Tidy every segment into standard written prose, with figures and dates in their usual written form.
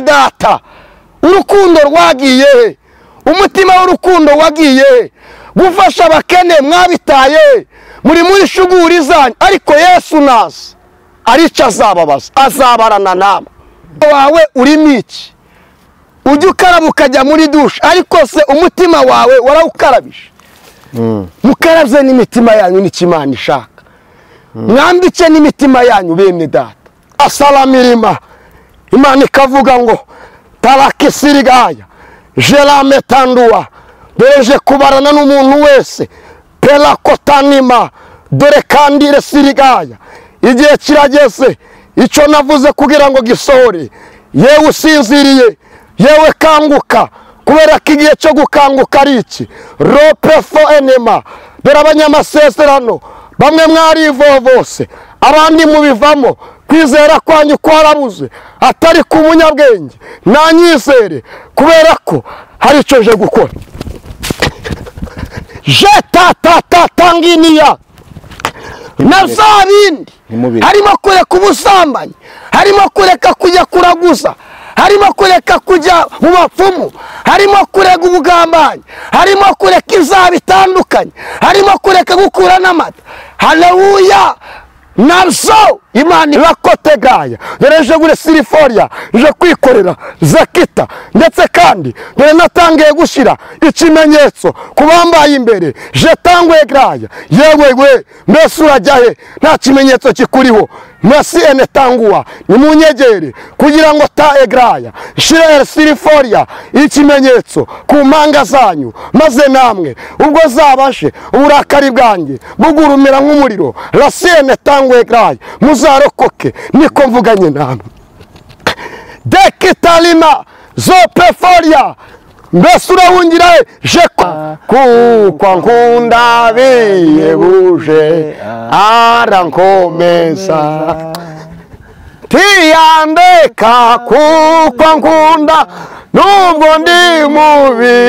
Data urukundo rwagiye he? Umutima w'urukundo wagiye he? Gufasha abakene mwabitaye, muri shuguri zanyu, ariko Yesu naza arica azababaza, azabarana namwe. Wawe urimo iki? Ujya ukaraba ukajya muri dushe, ariko se umutima wawe warawukarabije? Mukarabye n'imitima yanyu n'icyo Imana ishaka, mwambike n'imitima yanyu bene data. Asalamirima Imana ikavuga ngo tarakisirigaya jerametandua, dore kubarana n'umuntu wese pelakotanima, dore kandire sirigaya. Igihe kirageze icyo navuze kugira ngo gisohore. Yewe usinziriye, yewe kanguka, kubera ko igihe cyo gukanguka ari iki. Ropefo enema, dore abanyamasezerano bamwe mwarivovose, abandi mubivamo. Kwizera kwanyu kwarabuze, atari ku munyabwenge nanyizere, kubera ko hari icyo nje gukora. Jetatatanginiya na za bindi, harimo kureka ubusambanyi, harimo kureka kujya kuraguza, harimo kureka kujya mu bapfumu, harimo kureka ubugambanyi, harimo kureka ibyaha bitandukanye, harimo kureka gukura n'amata. Haleluya! Nazo Imana irakotegaya. Dore nje gure siriforia, nje kwikorera zakita, ndetse kandi dore natangiye gushira ikimenyetso kubambaye imbere. Jetangwe graya, yewe we mbese urajya he? Nta kimenyetso kikuriho. Nasi enetangua nimunyegere kugira ngo ta egraya shire siriforia ikimenyetso ku mpanga zanyu, maze namwe ubwo zabashe uburakari bwanjye bugurumira nk'umuriro. Rasiene tangwe egraya, muzarokoke, niko mvuganye namwe. Dekitalima zopeforia, mbese urahungira he? Jeko kuko nkunda bihebuje arankomeza, ntiyandeka kuko nkunda nubwo ndi mubi,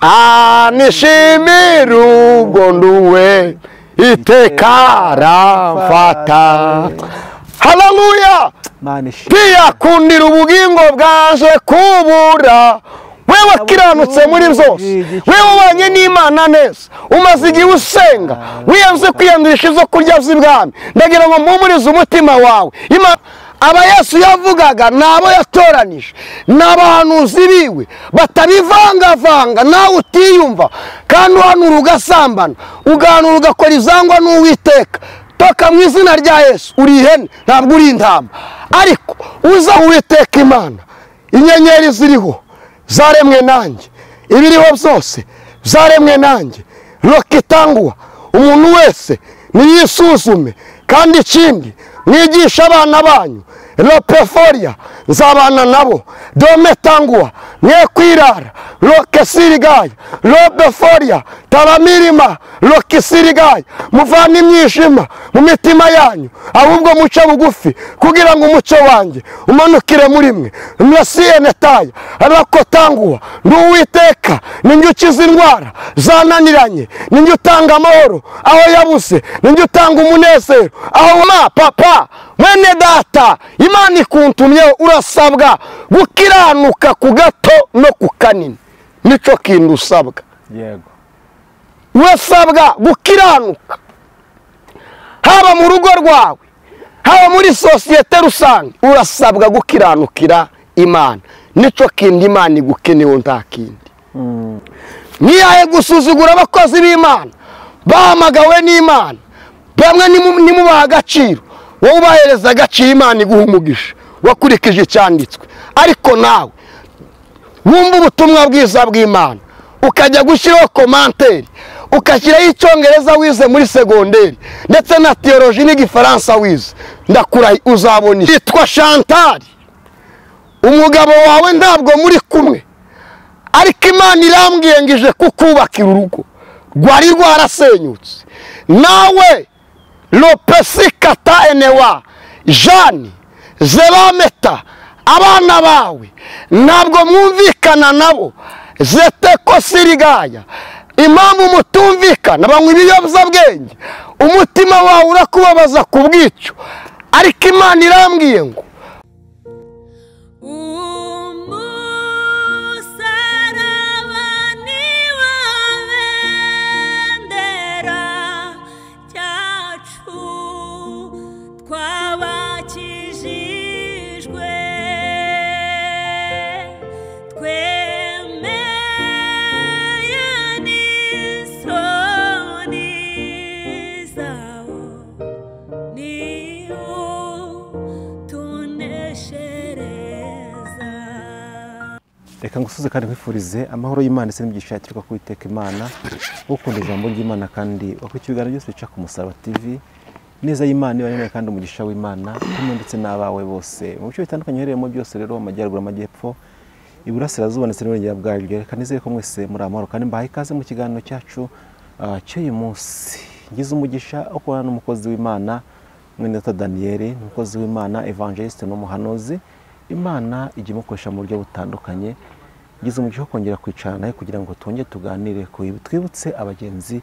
anishimira ubwo nduwe iteka aramfata. Haleluya! Ntiyakundira ubugingo bwaje kubura. Wewe wakiranutse muri byose, wewe ubanye n'Imana neza, umaze igihe usenga, wiyanze kwiyandurisha izo kurya z'ibwami, ndagira ngo mpumurize umutima wawe. Aba Yesu yavugaga nabo yatoranije, n'abahanuzi biwe batabivangavanga, nawe utiyumva kandi uhanura ugasambana, ugahanura ugakora izangwa n'Uwiteka. Toka mu izina rya Yesu, uri ihene ntabwo uri intama. Ariko uza Uwiteka Imana, inyenyeri ziriho zaremwe nanjye, ibiriho byose zaremwe nanjye. Rokitangwa umuntu wese niyisuzume, kandi ikindi mwigisha abana banyu ropeforia, nzabana nabo. Dometangwa mwe kwirara rokesirigaya ropeforia taramirima rokesirigaya, muvane imyishima mu mitima yanyu, ahubwo muce bugufi kugira ngo umucyo wanjye umanukire muri mwe. Mrasienetaya rakotangwa n'Uwiteka, ninjye ukiza indwara zananiranye, ninjye utanga amahoro aho yabuze, ninjye utanga umunezero aho ma papa. Mwene data, Imana ikuntumye, urasabwa gukiranuka ku gato no ku kanini, nico kintu usabwa. Yego, urasabwa gukiranuka haba mu rugo rwawe, haba muri sosiyete rusange, urasabwa gukiranukira Imana. Nico kindi Imana igukenewe, nta kindi. Niyaye gusuzugura abakozi b'Imana bahamagawe n'Imana, bamwe nimubaha agaciro, wowe ubahereza agaciro, Imana iguha umugisha wakurikije icyanditswe. Ariko nawe wumva ubutumwa bwiza bw'Imana ukajya gushyiraho komanteri, ukashyiraho icyongereza wize muri segonderi ndetse na théologie n'igifaransa wize, ndakurahi uzabona. Yitwa Chantal, umugabo wawe ntabwo muri kumwe, ariko Imana irambwiye ngo ije kukubakira urugo rwari rwarasenyutse. Nawe lopesikata enewa Jeanne zerameta, abana bawe ntabwo mwumvikana nabo, zeteko sirigaya. Impamvu mutumvikana, banywa ibiyobyabwenge, umutima wawe urakubabaza ku bw'icyo, ariko Imana irambwiye ngo Reka ngusuze kandi nkwifurize amahoro y'Imana ndetse n'imigisha yaturuka ku Uwiteka Imana, ukunda ijambo ry'Imana kandi wakurikiye ibiganiro byose bica ku Musaraba TV. Neza y'Imana ibane kandi umugisha w'Imana kumwe ndetse n'abawe bose mu bice bitandukanye uherereyemo byose, rero amajyaruguru, amajyepfo, iburasirazuba ndetse n'uburengera bwaryo. Reka nizere ko mwese muri amahoro kandi mbahaye ikaze mu kiganiro cyacu cy'uyu munsi. Ngize umugisha wo kubana n'umukozi w'Imana mwene data Daniel, umukozi w'Imana evangeliste n'umuhanuzi. Imana ijya imukoresha mu buryo butandukanye. Ngize umugisha wo kongera kwicarana nawe kugira ngo twongere tuganire ku twibutse abagenzi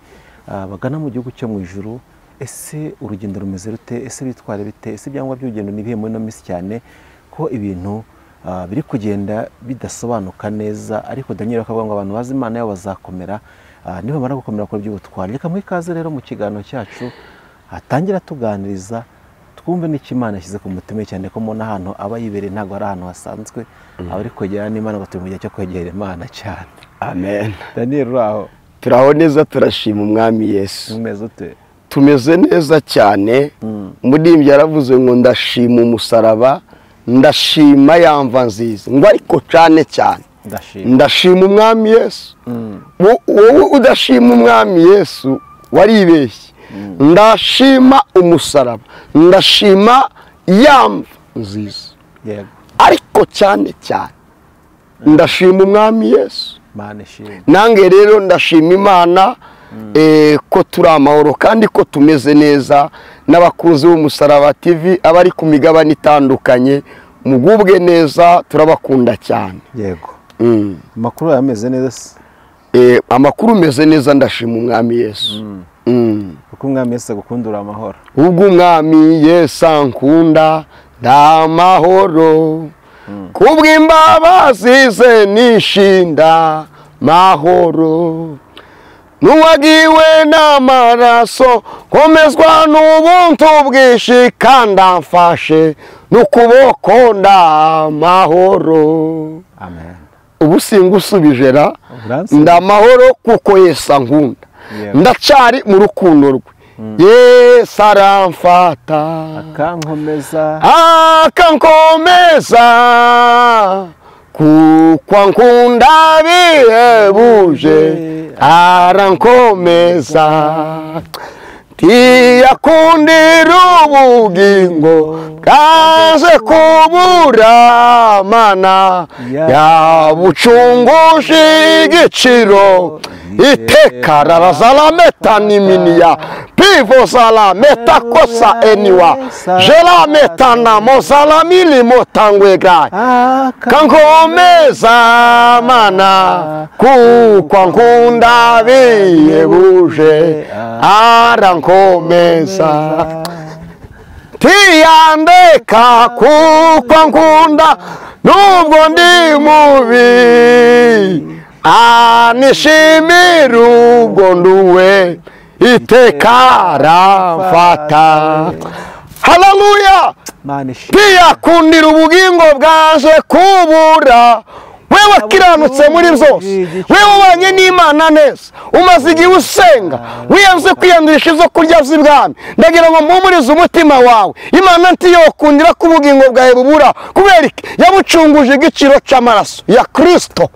bagana mu gihugu cyo mu ijuru. Ese urugendo rumeze rute? Ese bitware bite? Ese ibyangombwa by'urugendo ni ibihe muri ino minsi, cyane ko ibintu biri kugenda bidasobanuka neza? Ariko Daniel akavuga ngo abantu bazi Imana yabo bazakomera, nibamara gukomera kuri by'ubutwari. Reka muhe ikaze rero mu kiganiro cyacu, atangira tuganiriza twumve n'icyo Imana yashyize ku mutima, cyane ko mubona ahantu aba yibereye ntabwo ari ahantu hasanzwe, aba ari kwegera n'Imana, ngo turi mu gihe cyo kwegera Imana cyane. Amen. Daniel, uraho? Turaho neza, turashima Umwami Yesu. Umeze ute? Tumeze neza cyane. Umuririmbyi yaravuze ngo ndashima umusaraba, ndashima yamva nziza, ngo ariko cyane cyane ndashima Umwami Yesu. Wowe udashima Umwami Yesu waribeshye. Ndashima umusaraba, ndashima yamva nziza, ariko cyane cyane ndashima Umwami Yesu. Nange rero ndashima Imana ko turi amahoro kandi ko tumeze neza. N'abakunzi b'Umusaraba TV abari ku migabane itandukanye, mugubwe neza, turabakunda cyane. Yego. Amakuru yameze neza se? Amakuru meze neza, ndashima Umwami Yesu. Kuko Umwami Yesu agukundura amahoro. Ubwo Umwami Yesu ankunda ndamahoro, kubw'imbabazi ze nishinda mahoro. Nuwagiwe n'amaraso komezwa n'ubuntu bwinshi, kandi amfashe n'ukuboko ndamahoro. Amen. Ubu singusubije ra, ndamahoro kuko Yesu ankunda, ndacari mu rukundo rwe. Yesu aramfata akankomeza, akankomeza, kuko ankunda bihebuje, arankomeza. Ntiyakundira ubugingo bwanze kubura, Mana yabucunguje igiciro. Iteka rarazalameta niminiya pivo salameta kosa eniwa jelameta na mozalamili motangwega kankomeza Mana kuko ankunda bihebuje, arankomeza. Ntiyandeka kuko ankunda nubwo ndi mubi, anishimira ubwo nduwe, iteka aramfata. Haleluya! Ntiyakundira ubugingo bwanje kubura. Wewe wakiranutse muri byose, wewe ubanye n'Imana neza, umaze igihe usenga, wiyanze kwiyandurisha izo kurya z'ibwami, ndagira ngo mpumurize umutima wawe. Imana ntiyokundira ko ubugingo bwawe bubura, kubera iki? Yabucunguje igiciro cy'amaraso ya Kristo.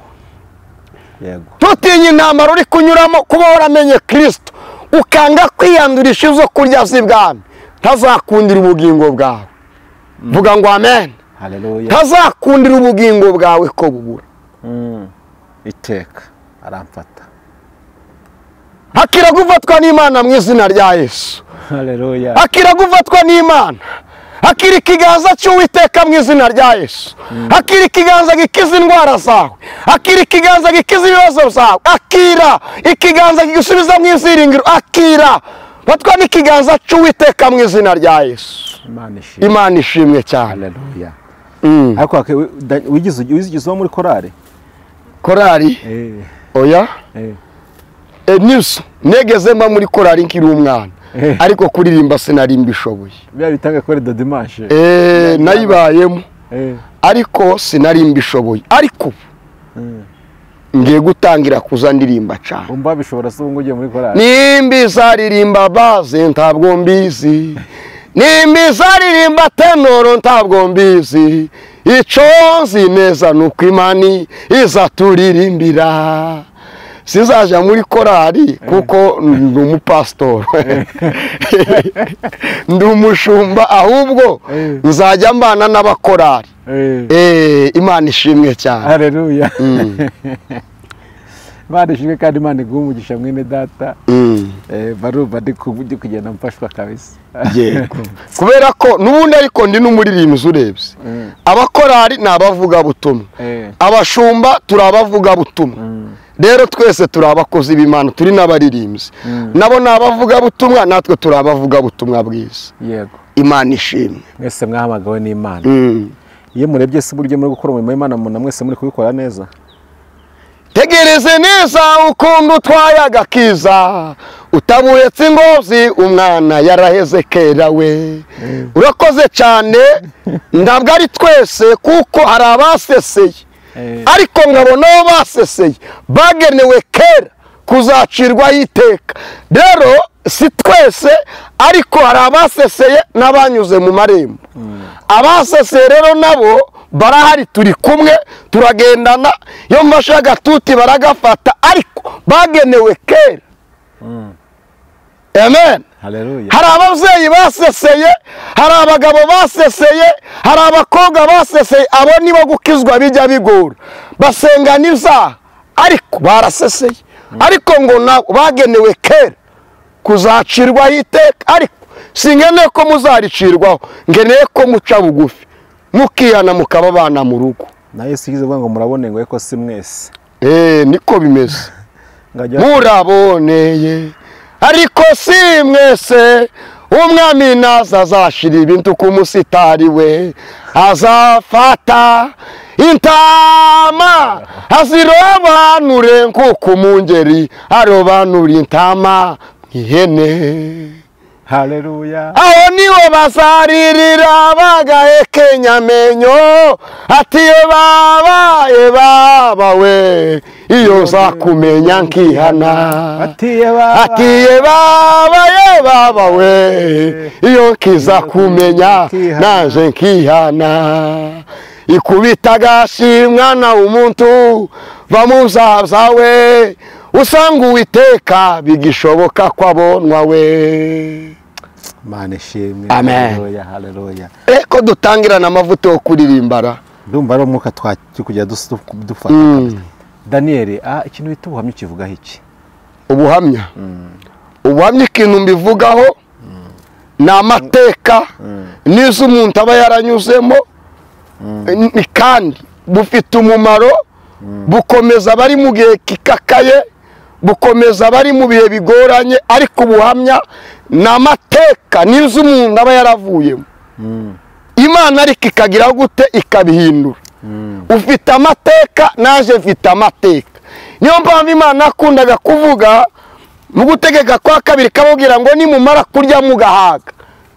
Tutinye intambara uri kunyuramo, kuba waramenye Kristo ukanga kwiyandurisha izo kurya z'ibwami, ntazakundira ubugingo bwawe. Vuga ngo amen. Haleluya. Ntazakundira ubugingo bwawe ko bubura. Iteka aramfata. Hakira gufatwa n'Imana mu izina rya Yesu. Haleluya. Hakira gufatwa n'Imana. Hakira ikiganza cy'Uwiteka mu izina rya Yesu. Hakira ikiganza gikiza indwara zawe. Hakira ikiganza gikiza ibibazo byawe. Akira ikiganza gisubiza mu iziringiro. Akira batwa n'ikiganza cy'Uwiteka mu izina rya Yesu. Imana ishimwe cyane. Haleluya. Ariko wigize muri korari? Korari? Oya? Nibyo, negeze mba muri korari nkiri umwana. Ariko kuririmba sinari mbishoboye. Biya bitanga kuri do dimanche. Nayibayemo. Ariko sinari mbishoboye. Ariko ngiye gutangira kuza ndirimba cyane. Umva bishobora se ubu ugiye muri korari? Nimbi zaririmba baze ntabwo mbizi. Nimizaririmba tenoro ntabwo mbizi, icyo nzi neza ni uko Imana izaturirimbira. Sizaja muri korari kuko ndi umupasitori, ndi umushumba, ahubwo nzajya mbana n'abakorari. Imana ishimwe cyane. Haleluya. Imana ishimwe kandi Imana iguhe umugisha mwene data. Barumva ndi kugenda mfashwa kabisa. Yego. Kubera ko n'ubundi ariko ndi n'umuririmbyi urebye. Abakorari ni abavugabutumwa, abashumba turi abavugabutumwa. Rero twese turi abakozi b'Imana, turi n'abaririmbyi. Nabo ni abavugabutumwa, natwe turi abavugabutumwa bwiza. Yego. Imana ishimwe. Mwese mwahamagawe n'Imana. Iyo murebye se uburyo muri gukora umurimo w'Imana mubona mwese muri kubikora neza? Tegereze neza ukuntu utwaye agakiza, utaburetse ingozi umwana yaraheze kera we. Urakoze cyane, ntabwo ari twese kuko hari abaseseye, ariko nkabona abo baseseye bagenewe kera kuzacirwaho iteka. Rero si twese, ariko hari abaseseye n'abanyuze mu marembo. Abaseseye rero nabo barahari, turi kumwe, turagendana. Iyo mfashe agatuti baragafata, ariko bagenewe kera. Amen. Haleluya. Hari ababyeyi baseseye, hari abagabo baseseye, hari abakobwa baseseye. Abo nibo gukizwa bijya bigora, basenga n'ibyaha ariko baraseseye. Ariko ngo nabo bagenewe kera kuzacirwaho iteka. Ariko sinkeneye ko muzaricirwaho, nkeneye ko muca bugufi mukihana mukaba abana mu rugo. Na Yesu yize ngo murabone ngo ariko si mwese. Niko bimeze. Muraboneye ariko si mwese. Umwami naza azashira ibintu ku musitari we, azafata intama azirobanure nk'uko umungeri arobanura intama ihene. Haleluya. Aho niho bazaririra bagahekenya amenyo, ati ye baba, ye baba we, iyo nzakumenya nkihana. Ati ye baba, ati ye baba, ye baba we, iyo nkiza kumenya naje nkihana. Ikubita agashi mwana w'umuntu, va mu byaha byawe, usanga Uwiteka bigishoboka ko abonwa we. Imana ishimwe. Amen. Haleluya, haleluya. Eko dutangirana amavuta yo kuririmbara. Ndumva ari umwuka twakiri kujya dufata. Daniel, ikintu bita ubuhamya ukivugaho iki? Ubuhamya. Ubuhamya ikintu mbivugaho ni amateka n'izo umuntu aba yaranyuzemo, kandi bufite umumaro, bukomeza abari mu gihe kikakaye, bukomeza abari mu bihe bigoranye. Ariko ubuhamya ni amateka n'izo umuntu aba yaravuyemo. Imana ariko ikagira gute? Ikabihindura. Ufite amateka, naje mfite amateka. Niyo mpamvu Imana yakundaga kuvuga mu gutegeka kwa kabiri kababwira ngo nimumara kurya mugahaga,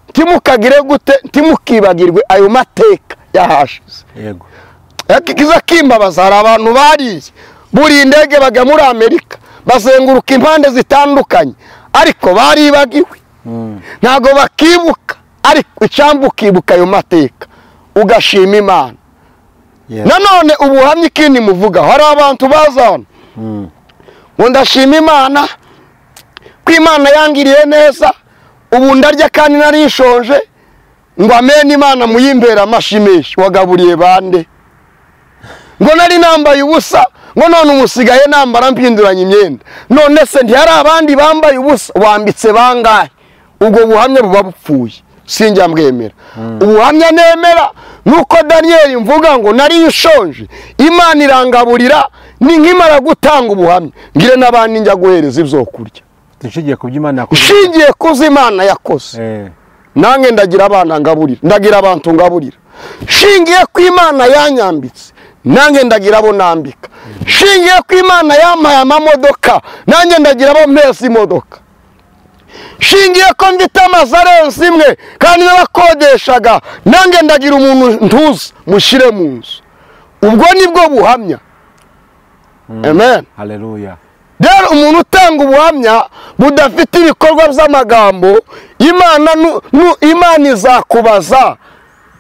ntimukagire gute? Ntimukibagirwe ayo mateka yahashize. Yego. Kiza kimbabaza, hari abantu bariye buri indege bajya muri Amerika, bazenguruka impande zitandukanye, ariko baribagiwe, ntago bakibuka. Ariko icyambu ukibuka ayo mateka ugashima Imana. Nanone ubuhamya ikindi muvuga, hari abantu bazana ngo ndashima Imana ko Imana yangiriye neza, ubu ndarya kandi nari nshonje, ngo amen Imana muyimbera amashimisha. Wagaburiye bande? Ngo nari nambaye ubusa, ngo none umusigaye nambara mpinduranya imyenda. None se ntihari abandi bambaye ubusa? Wambitse bangahe? Ubwo buhamya buba bupfuye, sinjya mbwemera. Ubuhamya nemera nuko Daniel mvuga ngo nari nshonje, Imana irangaburira, ni nkimara gutanga ubuhamya ngire n'abandi njya guhereza ibyo kurya. Nshingiye ku byo Imana yakoze, nshingiye ku byo Imana yakoze. Nange ndagira abana ngaburira, ndagira abantu ngaburira. Nshingiye ku Imana yanyambitse, nange ndagira abo nambika. Nshingiye ku Imana yampaye amamodoka, nange ndagira abo mpesa imodoka. Nshingiye ko mfite amazu arenze imwe kandi n'abakodeshaga, nange ndagira umuntu ntuzi mushyire mu nzu. Ubwo nibwo buhamya. Amen. Haleluya. Rero umuntu utanga ubuhamya budafite ibikorwa by'amagambo, Imana izakubaza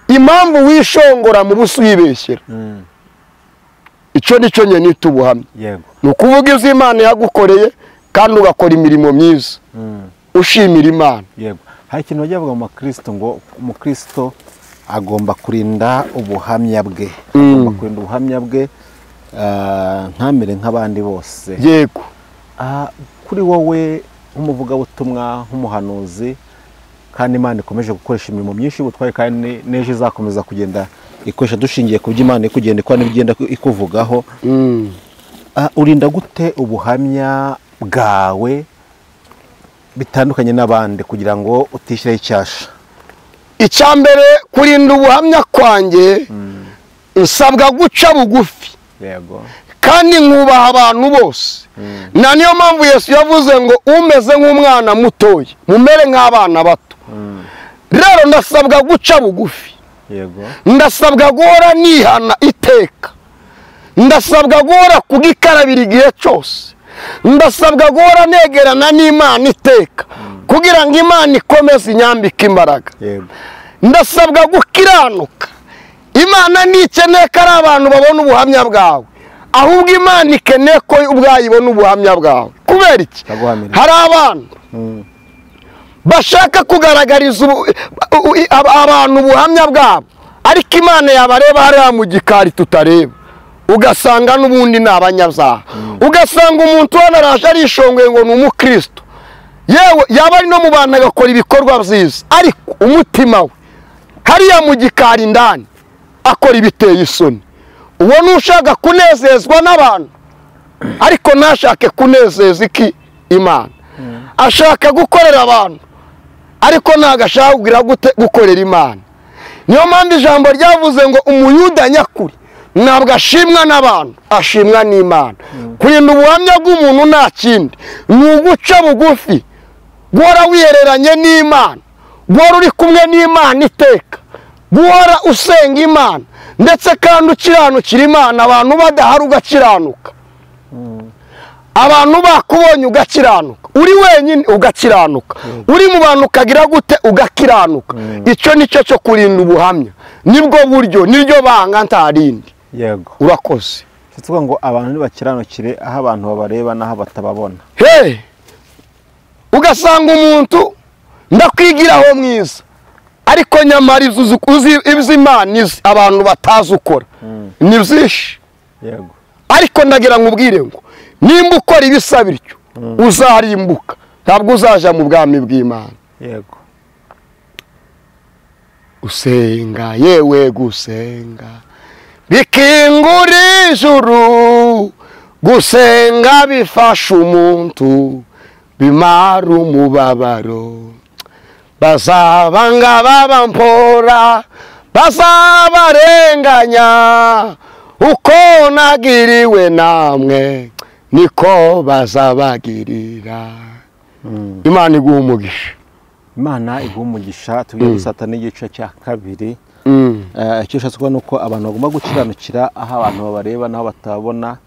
impamvu wishongora mu busa uyibeshyera. Icyo nicyo nyine nita ubuhamya. Ni ukuvuga ibyo Imana yagukoreye kandi ugakora imirimo myiza ushimira Imana. Yego. Hari ikintu bajya bavuga mu bakristo ngo umukristo agomba kurinda ubuhamya bwe, agomba kurinda ubuhamya bwe ntamere nk'abandi bose. Yego. Kuri wowe nk'umuvugabutumwa, nk'umuhanuzi, kandi Imana ikomeje gukoresha imirimo myinshi y'ubutware kandi n'ejo izakomeza kugenda ikoresha dushingiye ku byo Imana ikugenda ikora n'ibigenda ikuvugaho, urinda gute ubuhamya bwawe bitandukanye n'abandi kugira ngo utishyiraho icyasha? Icya mbere, kurinda ubuhamya kwanjye nsabwa guca bugufi. Yego. Kandi nkubaha abantu bose. Na niyo mpamvu Yesu yavuze ngo umeze nk'umwana mutoya mumere nk'abana bato. Rero ndasabwa guca bugufi. Yego. Ndasabwa guhora nihana iteka. Ndasabwa guhora kugikarabira igihe cyose. Ndasabwa guhora negerana n'Imana iteka kugira ngo Imana ikomeze inyambike imbaraga. Yego. Ndasabwa gukiranuka. Imana ntikeneye ko ari abantu babona ubuhamya bwawe, ahubwo Imana ikeneye ko ubwayo ibona ubuhamya bwawe. Kubera iki? Hari abantu bashaka kugaragariza abantu ubuhamya bwabo, ariko Imana yabareba hariya mu gikari tutareba, ugasanga n'ubundi ni abanyabyaha. Ugasanga umuntu wanaraje arishongoye ngo ni umukristo, yewe yaba ari no mu bantu agakora ibikorwa byiza, ariko umutima we hariya mu gikari indani akora ibiteye isoni. Uwo nushaka kunezezwa n'abantu ariko ntashake kunezeza iki Imana. Ashaka gukorera abantu ariko ntabwo ashaka kugira gute gukorera Imana. Niyo mpamvu ijambo ryavuze ngo umuyuda nyakuri ntabwo ashimwa n'abantu, ashimwa n'Imana. Kurinda ubuhamya bw'umuntu nta kindi, ni uguca bugufi, guhora wihereranye n'Imana, guhora uri kumwe n'Imana iteka, guhora usenga Imana, ndetse kandi ukiranukira Imana. Abantu badahari ugakiranuka, abantu bakubonye ugakiranuka, uri wenyine ugakiranuka, uri mu bantu ukagira gute ugakiranuka. Icyo nicyo cyo kurinda ubuhamya, nibwo buryo, niryo banga nta rindi. Yego. Urakoze. Tuvuga ngo abantu nibakiranukire aho abantu babareba naho batababona. Hey! Ugasanga umuntu ndakwigiraho mwiza, ariko nyamara ibyo Imana izi abantu batazi ukora ni byinshi. Yego. Ariko ndagira ngo ubwire ngo nimba ukora ibisa bityo uzarimbuka, ntabwo uzaja mu bwami bw'Imana. Yego. Usenga yewe gusenga bikingura ijuru, gusenga bifasha umuntu bimara umubabaro. Bazabanga babampora, bazabarenganya, uko nagiriwe namwe niko bazabagirira. Imana iguha umugisha. Imana iguha umugisha. Tugiye gusata n'igice cya kabiri. Icyo ushatse kuvuga ni uko abantu bagomba gukiranukira aho abantu babareba n'aho batabona,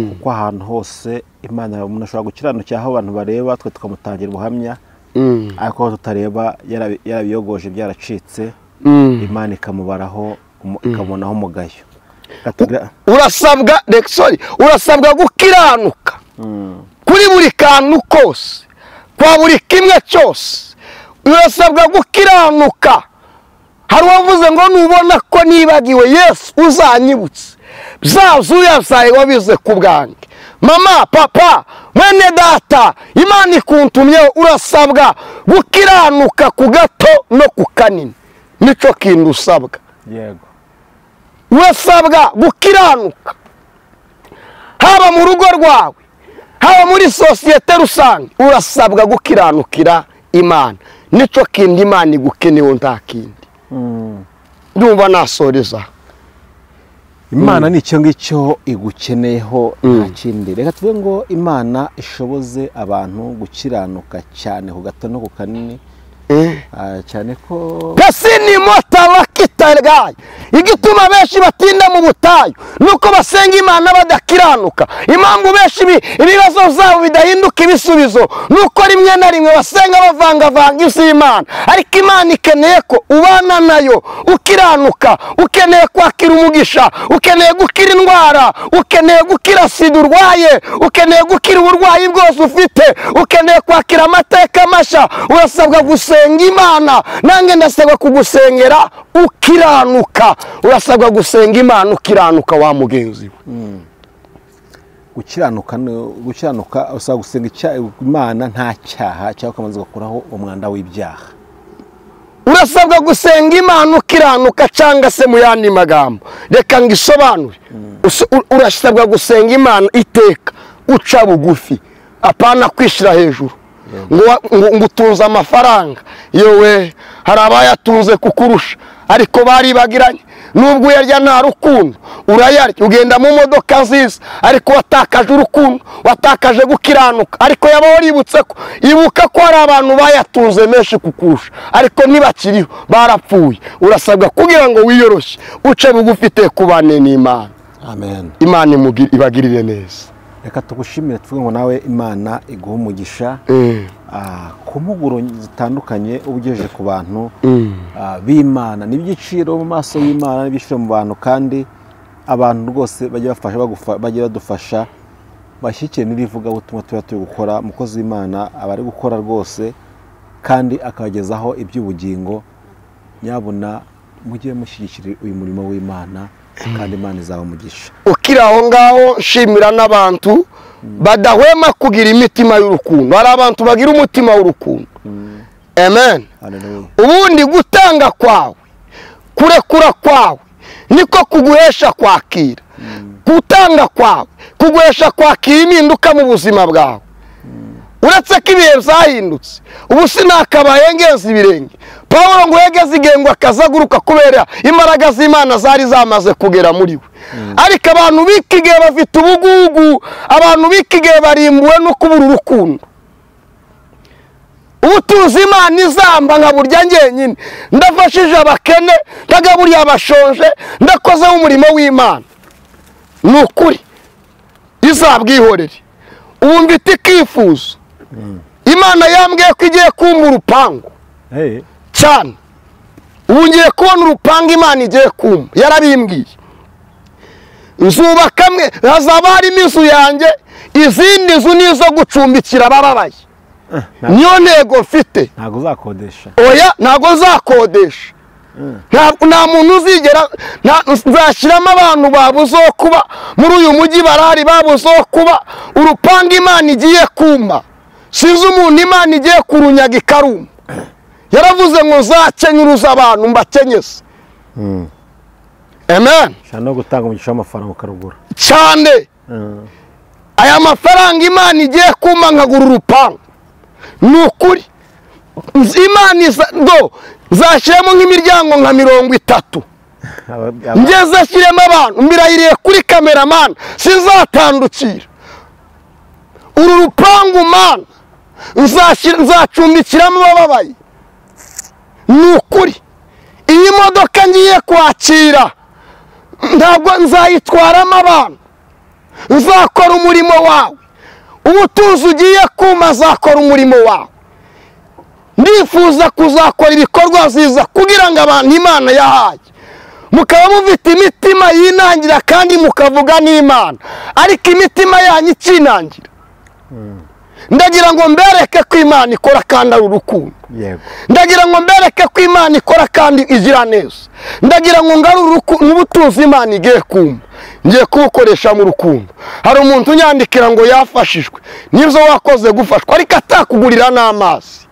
kuko ahantu hose Imana, umuntu ashobora gukiranukira aho abantu bareba, twe tukamutangira ubuhamya, ariko aho tutareba yarabiyogoje byaracitse, Imana ikamubaraho, ikamubonaho umugayo. Urasabwa, urasabwa gukiranuka kuri buri kantu kose, kwa buri kimwe cyose. Urasabwa gukiranuka. Hari uwavuze ngo nubona ko nibagiwe Yesu uzanyibutse, byazuya byawe wabize ku bwanjye. Mama, papa, mwene data, Imana ikuntumyeho. Urasabwa gukiranuka ku gato no ku kanini, nico kintu usabwa. Yego. Urasabwa gukiranuka haba mu rugo rwawe, haba muri sosiyete rusange. Urasabwa gukiranukira Imana, nico kindi Imana igukenewe nta kindi. Ndumva nasoreza. Imana ni icyo ngicyo igukeneyeho nta kindi. Reka tuvuge ngo Imana ishoboze abantu gukiranuka cyane ku gato no ku kanini, cyane ko Gasini mota. kitagaye. Igituma benshi batinda mu butayu nuko basenga Imana badakiranuka. Impamvu benshi ibibazo byabo bidahinduka ibisubizo nuko rimwe na rimwe basenga bavangavanga iby'Imana. Ariko Imana ikeneye ko ubana nayo ukiranuka, ukeneye kwakira umugisha, ukeneye gukira indwara, ukeneye gukira sida urwaye, ukeneye gukira uburwayi bwose ufite, ukeneye kwakira amateka mashya. Urasabwa gusenga Imana. Nange ndasabwa kugusengera ukiranuka. Urasabwa gusenga Imana ukiranuka wa mugenzi we. Gukiranuka usabwa gusenga Imana nta cyaha cyangwa ukamaze gukuraho umwanda w'ibyaha. Urasabwa gusenga Imana ukiranuka, cyangwa se mu yandi magambo reka ngisobanure. Urasabwa gusenga Imana iteka uca bugufi, apana kwishira hejuru ngo utunze amafaranga. Yewe hari abayatunze kukurusha ariko baribagiranye. Nubwo uyarya nta rukundo, urayarya ugenda mu modoka nziza ariko watakaje urukundo, watakaje gukiranuka. Ariko yaba waributse ko, ibuka ko hari abantu bayatunze menshi kukurusha ariko ntibakiriho, barapfuye. Urasabwa kugira ngo wiyoroshye uce bugufi kubane n'Imana. Amen. Imana ibagirire neza. Reka tugushimire tuvuge ngo nawe Imana iguhe umugisha ku mpuguro zitandukanye ubugejeje ku bantu b'Imana. N'ibyiciro mu maso y'Imana, n'ibyiciro mu bantu, kandi abantu rwose bajya bafasha, bajya badufasha bashyikire n'irivugabutumwa tuba turi gukora. Umukozi w'Imana aba ari gukora rwose kandi akabagezaho iby'ubugingo. Nyabuna mujye mushyigikira uyu murimo w'Imana kandi Imana izabamugisha. Ukiri aho ngaho nshimira n'abantu badahwema kugira imitima y'urukundo. Hari abantu bagira umutima w'urukundo. Amen. Ubundi gutanga kwawe, kurekura kwawe niko kuguhesha kwakira. Gutanga kwawe kuguhesha kwakira impinduka mu buzima bwawe. Uretse ko ibihe byahindutse, ubu sinakabaye ngeze ibirenge. Pawulo ngo yegeze igengo akazaguruka kubera imbaraga z'Imana zari zamaze kugera muri we. Ariko abantu b'iki gihe bafite ubugugu, abantu b'iki gihe barimbuwe no kubura urukundo. Ubutunzi Imana izamba nka burya njyenyine, ndafashije abakene, ndagaburiye abashonje, ndakozeho umurimo w'Imana. Ni ukuri izabwihorere. Ubu mfite ikifuzo. Imana yambwiye ko igiye kumpa urupangu cyane. Ubu ngiye kubona urupangu Imana igiye kumpa, yarabimbwiye. Nzubaka kamwe, hazaba harimo inzu yanjye, izindi nzu nizo gucumbikira abababaye. Niyo ntego mfite. Ntabwo uzakodesha. Oya, ntabwo nzakodesha. Nta muntu uzigera, nzashyiramo abantu babuze kuba muri uyu mujyi, barahari babuze kuba. Urupangu Imana igiye kumpa, sinzi umuntu Imana igiye kurunyaga ikaruma. Yaravuze ngo nzakenyuruza abantu mbakenyeze. Amen. No gutanga umugisha w'amafaranga ukarugura cyane. Aya mafaranga Imana igiye kumpa nkagura urupangu, ni ukuri Imana nzashyiramo nk'imiryango nka 30 ngeze ashyiremo abantu. Mbirahiriye kuri kameramani sinzatandukira. Uru rupangu Mana nzacumbikiramo abababaye. Ni ukuri iyi modoka ngiye kwakira ntabwo nzayitwaramo abantu, nzakora umurimo wawe. Ubutunzi ugiye kuma nzakora umurimo wawe. Ndifuza kuzakora ibikorwa byiza kugira ngo abantu Imana yahaye mukaba mufite imitima yinangira kandi mukavuga n'Imana, ariko imitima yanyu ikinangira. Ndagira ngo mbereke ko Imana ikora kandi ari urukundo. Ndagira ngo mbereke ko Imana ikora kandi igira neza. Ndagira ngo ngarure ubutunzi Imana igiye kumpa, ngiye kubukoresha mu rukundo. Hari umuntu unyandikira ngo yafashijwe, nibyo wakoze gufashwa, ariko atakugurira n'amazi.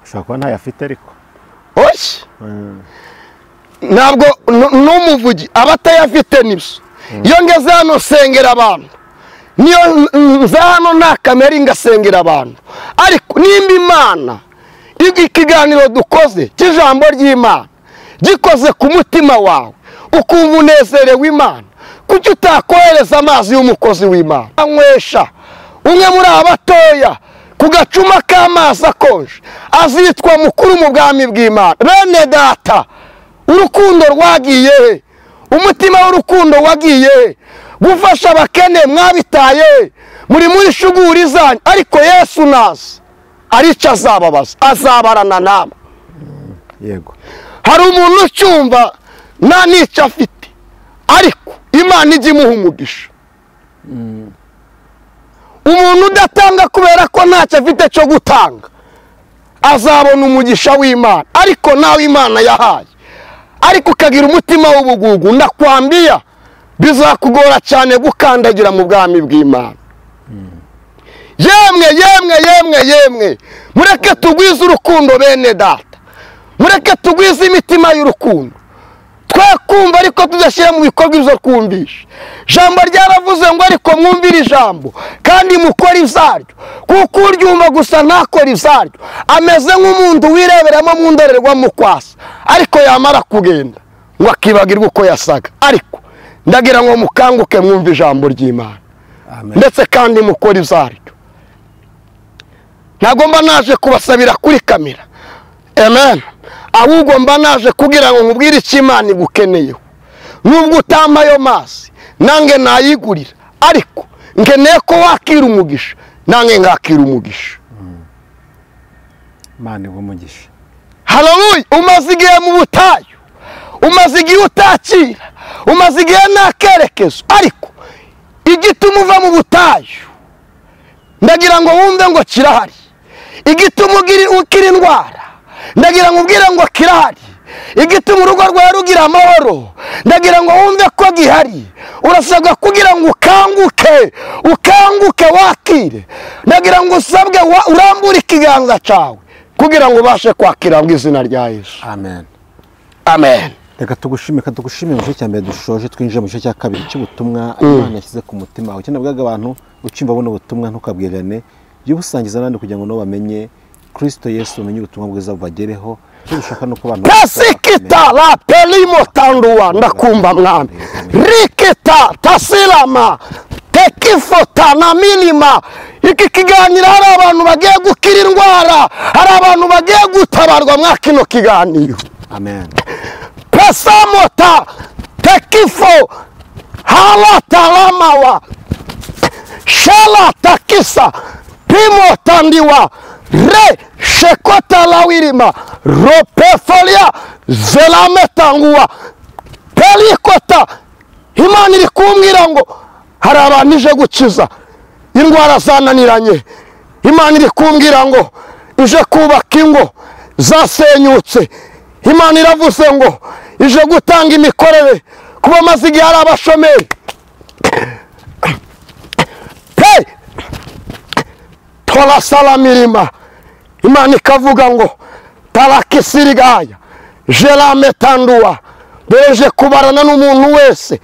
Ushobora kuba ntayafite ariko. Oya, ntabwo n'umuvugi aba atayafite nibyo. Iyo ngeze hano nsengera abantu, niyo nza hano nta kamera ngasengera abantu. Ariko nimba Imana ikiganiro dukoze cy'ijambo ry'Imana gikoze ku mutima wawe ukumva unezerewe Imana, kuki utakohereza amazi y'umukozi w'Imana? Anywesha umwe muri aba batoya ku gacuma k'amazi akonje azitwa mukuru mu bwami bw'Imana. Bene data, Urukundo rwagiye he? Umutima w'urukundo wagiye he? Gufasha abakene mwabitaye, muri muri shuguri zanyu. Ariko Yesu naza arica azababaza, azabarana namwe. Yego. Hari umuntu ucyumva nta n'icyo afite, ariko Imana ijya imuha umugisha. Umuntu udatanga kubera ko ntacyo afite cyo gutanga azabona umugisha w'Imana, ariko nawe Imana yahaye. Ariko ukagira umutima w'ubugugu, ndakwambia bizakugora cyane gukandagira mu bwami bw'Imana. Yemwe yemwe yemwe yemwe, mureke tugwize urukundo bene data, mureke tugwize imitima y'urukundo. Twe kumva ariko tudashyira mu bikorwa ibyo twumvishe. Ijambo ryaravuze ngo ariko mwumvire ijambo kandi mukore ibyaryo, kuko uryumva gusa ntakora ibyaryo ameze nk'umuntu wireberamo mu ndorerwamo kwasa, ariko yamara kugenda ngo akibagirwa uko yasaga. Ariko ndagira ngo mukanguke mwumve ijambo ry'Imana ndetse kandi mukore ibyaryo. Ntabwo mba naje kubasabira kuri kamera, amen, ahubwo mba naje kugira ngo nkubwire icyo Imana igukeneyeho. Nubwo utampa ayo mazi nange nayigurira, ariko nkeneye ko wakira umugisha nange ngakira umugisha. Imana iguhe umugisha. Haleluya. Umaze igihe mu butayu, umaze igihe utakira, umaze igihe nta kerekezo, ariko igituma uva mu butayu ndagira ngo wumve ngo kirahari. Igituma ukira indwara ndagira ngo ubwire ngo kirahari. Igituma urugo rwawe rugira amahoro ndagira ngo wumve ko gihari. Urasabwa kugira ngo ukanguke, ukanguke wakire. Ndagira ngo usabwe urambure ikiganza cyawe kugira ngo ubashe kwakira mu izina rya Yesu. Amen. Amen. Reka tugushime, tugushime mu gice cya mbere dushoje, twinjire mu gice cya kabiri cy'ubutumwa Imana yashyize ku mutima wawe. Icyo nabwiraga abantu, ucimba buno butumwa ntukabwirane, jya ubusangiza n'abandi kugira ngo nabo bamenye Kristo Yesu, bamenye ubutumwa bwiza bubagereho. Icyo dushaka ni uko abantu Tasikita la pelimo tandua, ndakumva mwami. Rikita tasilama tekifota na milima. Iki kiganiro hari abantu bagiye gukira indwara, hari abantu bagiye gutabarwa mwa kino kiganiro. Amen. Pesamota tekifo halatalamawa shala takisa pimotandiwa re shekota lawirima ropefolia zelametangua pelikota. Imana iri kumbwira ngo hari abantu ije gukiza indwara zananiranye. Imana iri kumbwira ngo ije kubaka ingo zasenyutse. Imana iravuze ngo ije gutanga imikorere kuba amaze igihe ari abashomeri. Pe tola salamirima. Imana ikavuga ngo tarakisirigaya jelametandua, dore je kubarana n'umuntu wese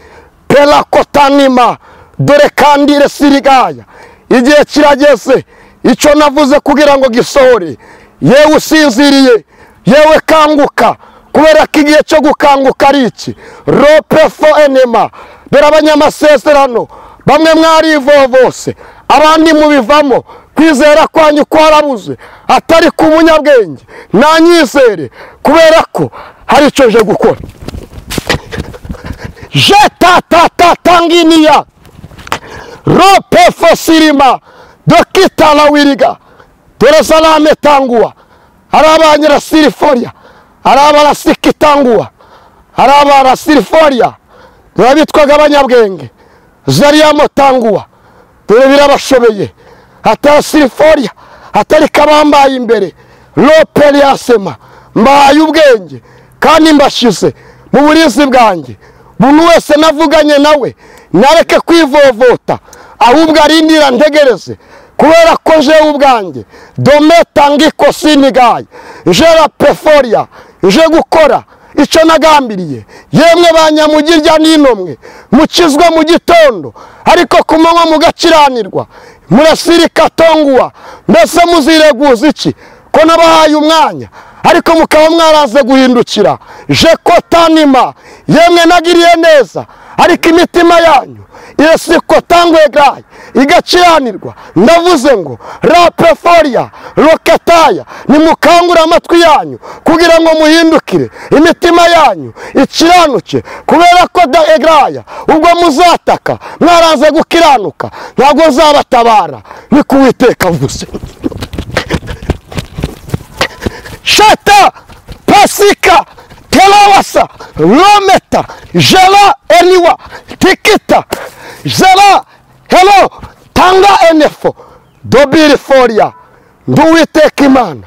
pelakotanima, dore kandire sirigaya. Igihe kirageze icyo navuze kugira ngo gisohore. Yewe usinziriye, yewe kanguka, kubera ko igihe cyo gukanguka ari iki. Ropefo enema, dore abanyamasezerano bamwe mwarivovose, abandi mubivamo. Kwizera kwanyu kwarabuze, atari ku munyabwenge nanyizere, kubera ko hari icyo nje gukora. Jetatatanginiya ropefo sirima dokita lawiriga, dore salame tanguwa, hari abanyirasiriforia, hari abarasikitangua, hari abarasiriforia, dore abitwaga abanyabwenge zariyamo tanguwa, dore birabashobeye. Atasiriforia atari kabambaye imbere lopeliasema, mbahaye ubwenge kandi mbashize mu burinzi bwanjye. Buri wese navuganye nawe nareke kwivovota, ahubwo arindira ntegereze, kubera ko jewe ubwanjye dometa ngiko sinigaye jera peforia, nje gukora icyo nagambiriye. Yemwe banyamugirya n'inomwe mukizwe mu gitondo, ariko ku manywa mugakiranirwa, murasirika tonguwa. Mbese muzireguza iki ko nabahaye umwanya, ariko mukaba mwaraze guhindukira? Jekotanima, yemwe nagiriye neza, Ariko imitima yanyu iresikotangwe gayi igakiranirwa. Ndavuze ngo rapeforia roketaya, nimukangura amatwi yanyu kugira ngo muhindukire, imitima yanyu ikiranuke, kubera ko da egraya ubwo muzataka mwaranze gukiranuka ntabwo nzabatabara, ni kuwiteka avuze. Shata pasika telawasa lometa jela eniwa tikita jela hello tanga enefo dobiri foria. Nduwiteka Imana,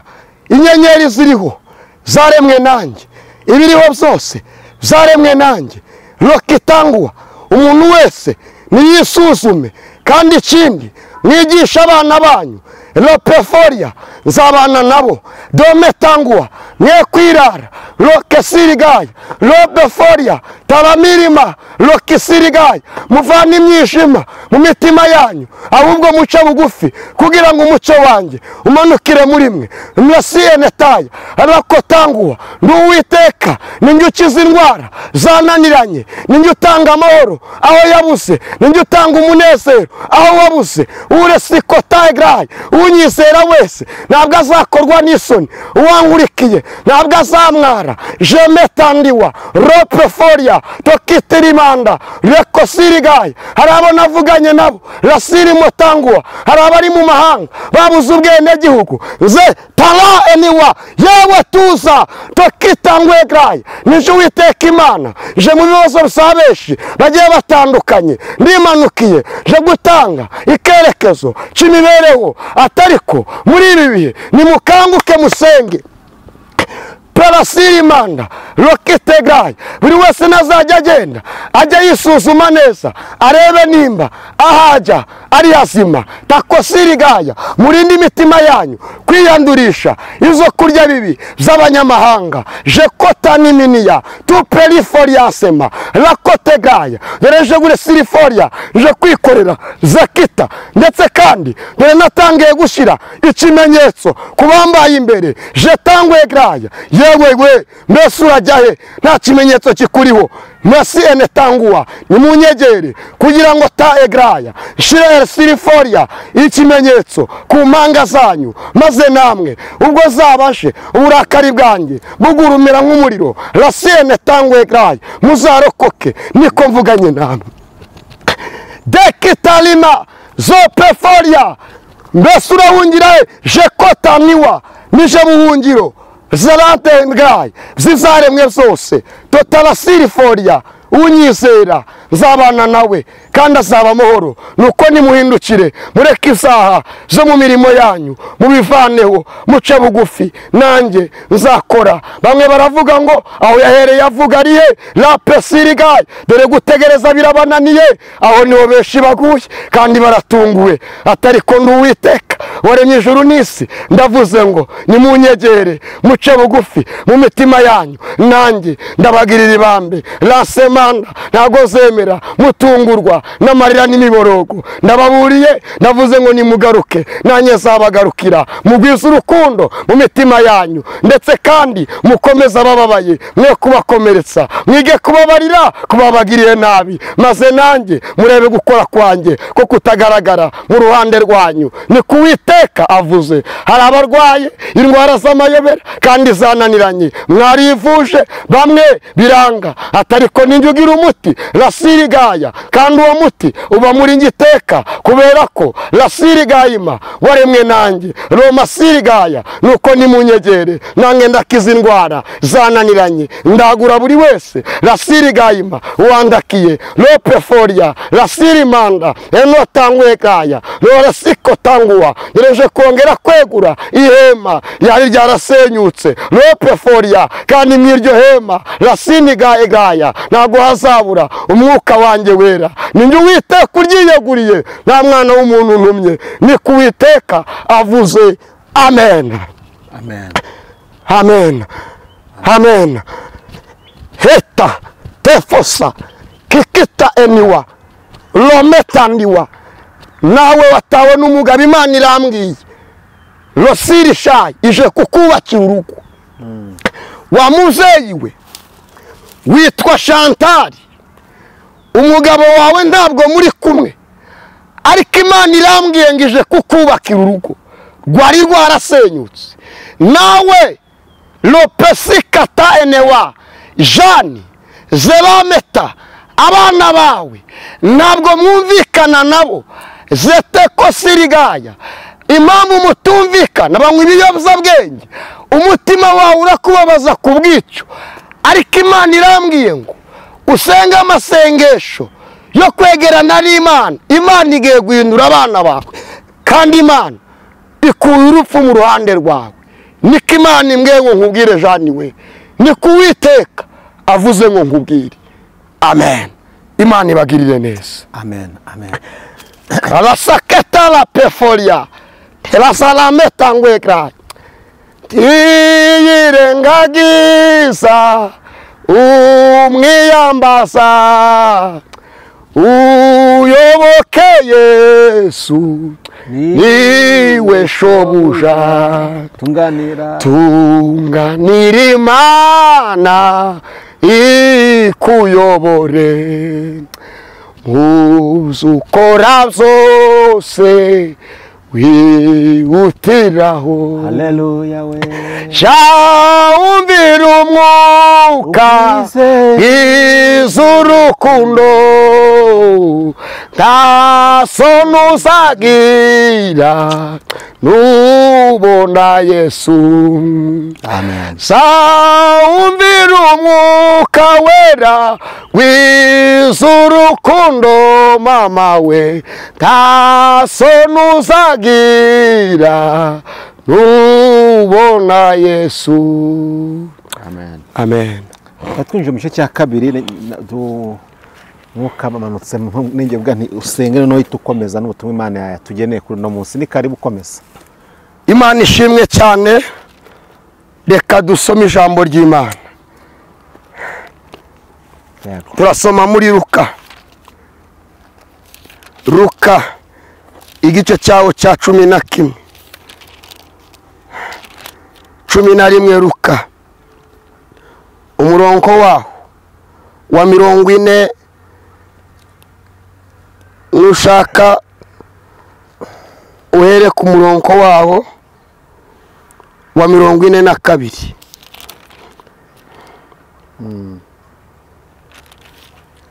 inyenyeri ziriho zaremwe nanjye, ibiriho byose zaremwe nanjye. Rokitangwa umuntu wese niyisuzume, kandi ikindi mwigisha abana banyu lopeforia, nzabana nabo. Dometangwa mwe kwirara lokesirigaya lopeforia taramirima lokisirigaya, muvane imyijima mu mitima yanyu, ahubwo muce bugufi kugira ngo umucyo wanjye umanukire muri mwe. Mrasienetaya rakotangwa, nduwiteka ninjye ukiza indwara zananiranye, ninjye utanga amahoro aho yabuze, ninjye utanga umunezero aho wabuze. Uresikotagrai, unyizera wese ntabwo azakorwa n'isoni, uwankurikiye ntabwo azamwara. Jemetandiwa ropeforia tokitirimanda rekosirigaye. Hari abo navuganye nabo rasirimotangwa, hari abari mu mahanga babuze ubwenegihugu ze tara eniwa yewe tuza tokitangwegraye. Nije Uwiteka Imana, je mu bibazo bisabeshi bagiye batandukanye ndimanukiye je gutanga ikerekezo cy'imibereho, atariko muri ibi bihe nimukanguke musenge. Parasirimanda roketegaye, buri wese nazajya agenda ajya yisuzuma neza arebe nimba ahajya ari hazima. Takosirigaya, murinde imitima yanyu kwiyandurisha izo kurya bibi z'abanyamahanga. Jekota niminiya tuperiforiasema rakotegaya, dore je gure siriforia je kwikorera zakita, ndetse kandi dore natangiye gushira ikimenyetso kubambaye imbere jetangwe graya. Yewe we mbese urajya he nta kimenyetso kikuriho? Masi enetangua nimunyegere kugira ngo ta egraya shire siriforia ikimenyetso ku mpanga zanyu, maze namwe ubwo zabashe uburakari bwanjye bugurumira nk'umuriro. Rasiene tangwe egraya muzarokoke, niko mvuganye namwe. Dekitalima zopeforia, mbese urahungira he? Jekotaniwa nije buhungiro zarante ngai zizaremwe zose totalasiriforia, unyizera nzabana nawe kandi azaba amahoro. Nuko nimuhindukire mureke isaha zo mu mirimo yanyu mubivaneho, muce bugufi nanjye nzakora. Bamwe baravuga ngo aho yahereye avuga ari he rapesirigaye, dore gutegereza birabananiye. Aho niho benshi baguye kandi baratunguwe, atariko nduwiteka waremye ijuru n'isi. Ndavuze ngo nimunyegere muce bugufi mu mitima yanyu, nanjye ndabagirira ibambe. Rasemanda ntago zemera mutungurwa n'amarira n'imiborogo. Ndababuriye ndavuze ngo nimugaruke nanjye nzabagarukira. Mugwize urukundo mu mitima yanyu, ndetse kandi mukomeze abababaye mwe kubakomeretsa, mwige kubabarira kubabagiriye nabi, maze nanjye murebe gukora kwanjye ko kutagaragara mu ruhande rwanyu. Ni kuwiteka avuze. Hari abarwaye indwara z'amayobera kandi zananiranye, mwarivuje bamwe biranga, atariko ninjye ugira umuti rasirigaya, kandi uwo muti uba muri ngiteka, kubera ko rasirigayima waremwe nanjye roma sirigaya. Nuko nimunyegere nange ndakiza indwara zananiranye, ndagura buri wese rasirigayima wandakiye lopeforia rasirimanda enotangwekaya lorasikotangwa. Ngereje kongera kwegura ihema yari ryarasenyutse lopeforia, kandi mwiryo hema rasinigaegaya ntago hazabura umwuka wanjye wera. Ninjye Uwiteka uryiyeguriye, nta mwana w'umuntu ntumye, ni kuwiteka avuze. Amen. Amen. Amen. Amen. Heta tefosa kikita eniwa lometandiwa. Nawe watawe n'umugabo, Imana irambwiye rosirishayi ije kukubakira urugo. Wa muzeyi we witwa Chantal Umugabo wawe ntabwo muri kumwe, ariko Imana irambwiye ngo ije kukubakira urugo rwari rwarasenyutse. Nawe Lopesi kata enewa Jani Zerameta, abana bawe ntabwo mwumvikana nabo, zeteko sirigaya. Impamvu mutumvikana, banywa ibiyobyabwenge, umutima wawe urakubabaza ku bw'icyo. Ariko Imana irambwiye ngo usenge amasengesho yo kwegerana n'Imana. Imana igiye guhindura abana bawe, kandi Imana ikuye urupfu mu ruhande rwawe. Niko Imana imbwiye ngo nkubwire Jani we, niko Uwiteka avuze ngo nkubwire. Amen. Imana ibagirire neza. Amen. Amen. Arasaketa la pefolia terasalameta ngwekra tiyirengagiza umwiyambaza uyoboke Yesu niwe shobuja. Tunganira tunganira Imana ikuyobore muzukora byose wihutiraho. Haleluya we. Shawumvira umwuka iz'urukundo, nta soni uzagira nubona Yesu. Amen. Shawumvira umwuka wera w'iz'urukundo mama we, nta soni uzagira nubona Yesu. Amen. Amen. Twinjiye mu gice cya kabiri, mwuka amanutse n'inge bwa nti usenge noneho uhita ukomeza n'ubutumwa Imana yatugeneye kuri uno munsi. Ni karibu ukomeza. Imana ishimwe cyane. Reka dusome ijambo ry'Imana. Turasoma muri Luka. Luka igice cyawo cya 11. 11 Luka. Umurongo waho wa 40, nushaka uhere ku murongo waho wa 42.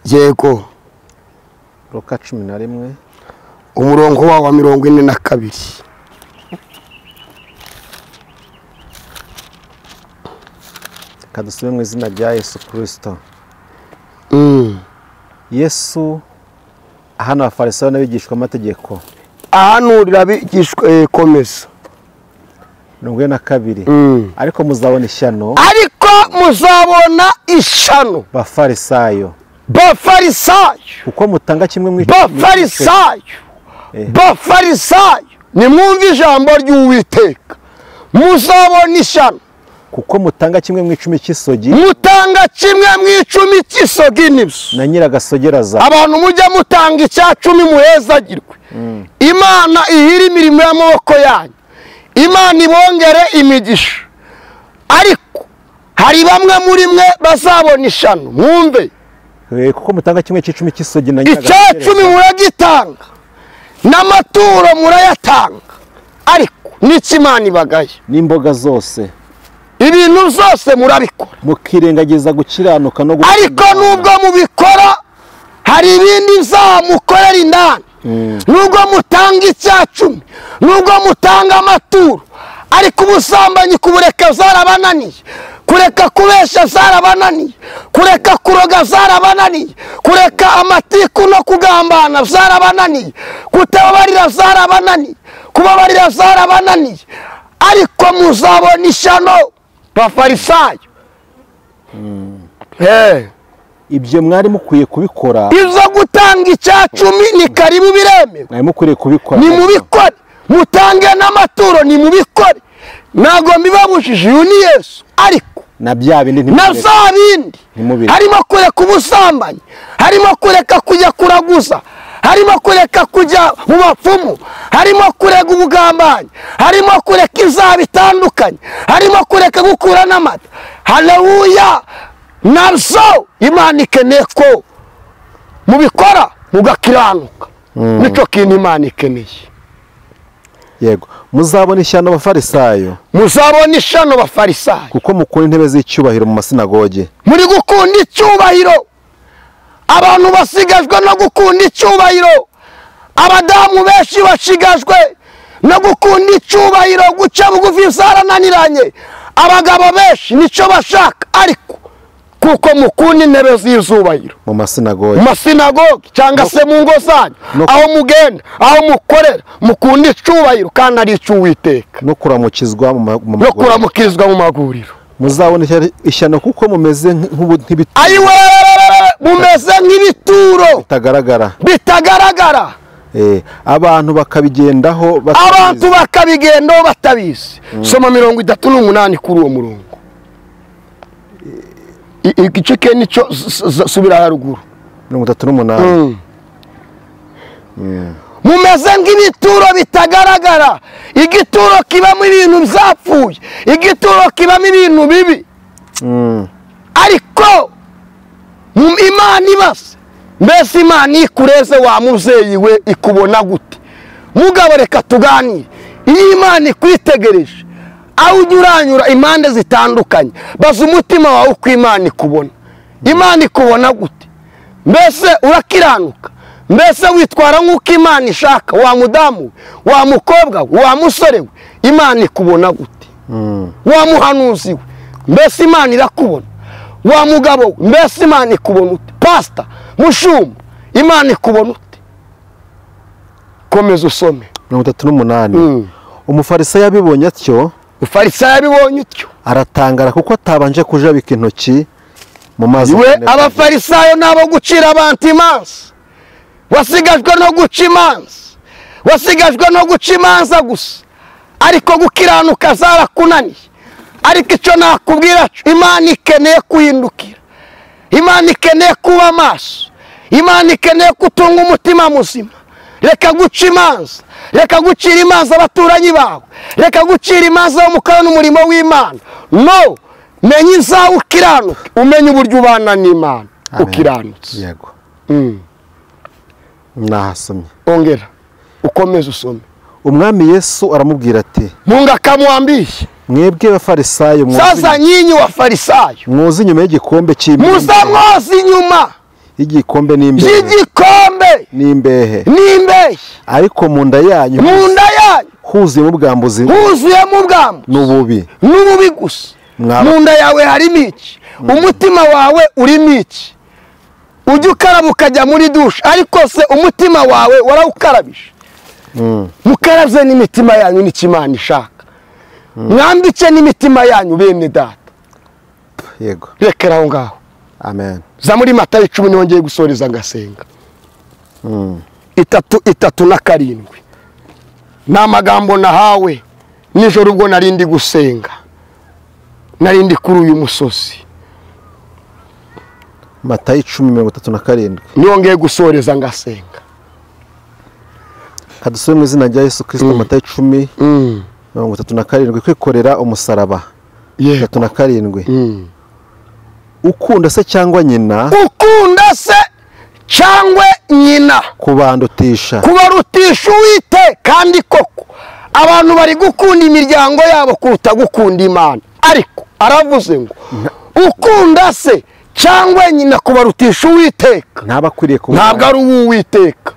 Yego. Luka 11 umurongo waho wa 42. Kadusome mu izina rya Yesu Kristo. Yesu ahana abafarisayo n'abigishwa amategeko. Ahanurira abigishwa komeza. 42. Ariko muzabona ishyano. Ariko muzabona ishyano. Bafarisayo. Bafarisayo. Kuko mutanga kimwe mu icumi. Bafarisayo. Bafarisayo. Nimwumve ijambo ry'Uwiteka. Muzabona ishyano. Kuko mutanga kimwe mu icumi cy'isogi. Mutanga kimwe mu icumi cy'isogi nibyo. Na nyiragasogeraza. Abantu mujya mutanga icya cumi muhezagirwe. Imana ihira imirimo y'amaboko yanyu. Imana ibongere imigisha. Ariko hari bamwe muri mwe bazabona ishyano. Mwumve. Kuko mutanga kimwe cy'icumi cy'isogi na nyiragasogeraza. Icya cumi muragitanga. N'amaturo murayatanga. Ariko n'icyo Imana ibagaye. N'imboga zose. Ibintu byose murabikora. Mukirengagiza gukiranuka no gukunda. Ariko nubwo mubikora hari ibindi bizamukorera indani. Nubwo mutanga icya cumi, nubwo mutanga amaturo, ariko ubusambanyi kubureka zarabananiye, kureka kubesha zarabananiye, kureka kuroga zarabananiye, kureka amatiku no kugambana zarabananiye, kutababarira zarabananiye, kubabarira zarabananiye. Ariko muzabona ishyano Bafarisayo. Ibyo mwari mukwiye kubikora. Ibyo gutanga icya cumi ni karibu biremewe. Mwari mukwiriye kubikora. Ni mubikore. Mutange n'amaturo ni mubikore. Ntago mbibabujije, uyu ni Yesu. Ariko na bya bindi na za bindi harimo kureka ubusambanyi, harimo kureka kujya kuraguza, harimo kureka kujya mu bapfumu, harimo kurega ubugambanyi, harimo kureka ibyaha bitandukanye, harimo kureka gukura n'amata. Haleluya. Nabyo Imana ikeneye ko Mubikora mugakiranuka. Nico kintu Imana ikeneye. Yego, muzabona ishyano abafarisayo. Muzabona ishyano abafarisayo. Kuko mukunda intebe z'icyubahiro mu masinagoge. Muri gukunda icyubahiro. Abantu basigajwe no gukunda icyubahiro. Abadamu benshi bashigajwe no gukunda icyubahiro, guca bugufi zarananiranye. Abagabo benshi nico bashaka, ariko kuko mukunda intebe z'izubahiro mu masinagoge, mu masinagoge cyangwa se mu ngo zanyu, aho mugenda, aho mukorera, mukunda icyubahiro kandi ari icy'Uwiteka. No kuramukizwa mu maguriro. Muzabona ishyano kuko mumeze nk'ibituro. Ayiwe, mumeze nk'ibituro bitagaragara. Bitagaragara. Abantu bakabigendaho batabizi. Abantu bakabigendaho batabizi. Soma 38 kuri uwo murongo. Igice ke nico, subira haruguru. 38. Mumeze nk'ibituro bitagaragara. Igituro kibamo ibintu byapfuye, igituro kibamo ibintu bibi. Ariko Imana ibase. Mbese Imana ikureze wa muvyeyi we ikubona gute? Mugabo reka tuganire. Iyo Imana ikwitegereje, aho ujya uranyura impande zitandukanye, baza umutima wawe uko Imana ikubona. Imana ikubona gute? Mbese urakiranuka? Mbese witwara nk'uko Imana ishaka? Wa mudamu, wa mukobwa, wa musore we, Imana ikubona gute? Wa muhanuzi we, mbese Imana irakubona? Wa mugabo, mbese Imana ikubona ute? Pastor, mushumba, Imana ikubona ute? Komeza usome. 38. Umufarisayo yabibonye atyo. Umufarisayo yabibonye atyo, aratangara kuko atabanje kujabika intoki mu mazi. We abafarisayo nabo gucira abantu imanza. Wasigajwe no guca imanza. Wasigajwe no guca imanza gusa. Ariko gukiranuka zarakunaniye. Ariko icyo nakubwira, Imana ikeneye kuhindukira. Imana ikeneye kuba maso. Imana ikeneye kutunga umutima muzima. Reka guca imanza. Reka gucira imanza abaturanyi bawe. Reka gucira imanza wo mukorana umurimo w'Imana. No, menya izawe ukiranuke, umenye uburyo ubana n'Imana ukiranutse. Yego. Nahasomye. Ongera ukomeze usome. Umwami Yesu aramubwira ati, Mungu akamwambia, mwebwe abafarisayo, sasa nyinyi wafarisayo mwoza inyuma y'igikombe cy'imbehe, muzamwoza inyuma y'igikombe n'imbehe, y'igikombe n'imbehe, n'imbehe, ariko mu nda yanyu, huzuyemo ubwambuzi, huzuyemo ubwambuzi n'ububi, n'ububi gusa. Mu nda yawe harimo iki? Umutima wawe urimo iki? Ujya ukaraba ukajya muri dushe, ariko se umutima wawe warawukarabije? Mukarabye n'imitima yanyu n'icyo Imana ishaka. Mwambike n'imitima yanyu bene data. Yego. Rekera aho ngaho. Amen. Za muri Matayo 10 nongeye gusoreza ngasenga. 3:37. N'amagambo nahawe nijoro ubwo narindi gusenga. Narindi kuri uyu musozi. Matayo 10:37. Nongeye gusoreza ngasenga. Kadusome mu izina rya Yesu Kristo. Matayo 10:37, kwikorera umusaraba. 37. Ukunda se cyangwa nyina, ukunda se cyangwa nyina, kubandutisha, kubarutisha Uwiteka. Kandi koko abantu bari gukunda imiryango yabo kuruta gukunda Imana. Ariko aravuze ngo ukunda se cyangwa nyina kubarutisha Uwiteka ntabwo ari uw'Uwiteka.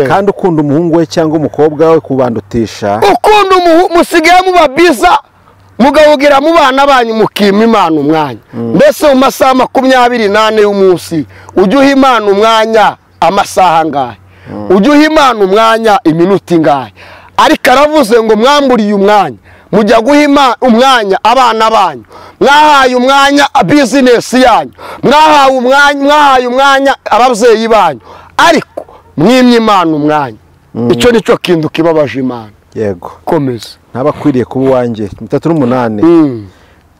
Kandi ukunda umuhungu we cyangwa umukobwa we kubandutisha, ukunda musigaye mubabiza mugawugira mu bana banyu mukima Imana umwanya. Mbese mu masaha 24 y'umunsi ujye uha Imana umwanya amasaha angahe? Ujye uha Imana umwanya iminota ingahe? Ariko aravuze ngo mwamburiye umwanya, mujya guha umwanya abana banyu, mwahaye umwanya business yanyu, mwahaye umwanya ababyeyi banyu, ariko mwimye Imana umwanya. Icyo nicyo kintu kibabaje Imana. Yego. Komeza. Ntabakwiriye kuba uwanjye. 38.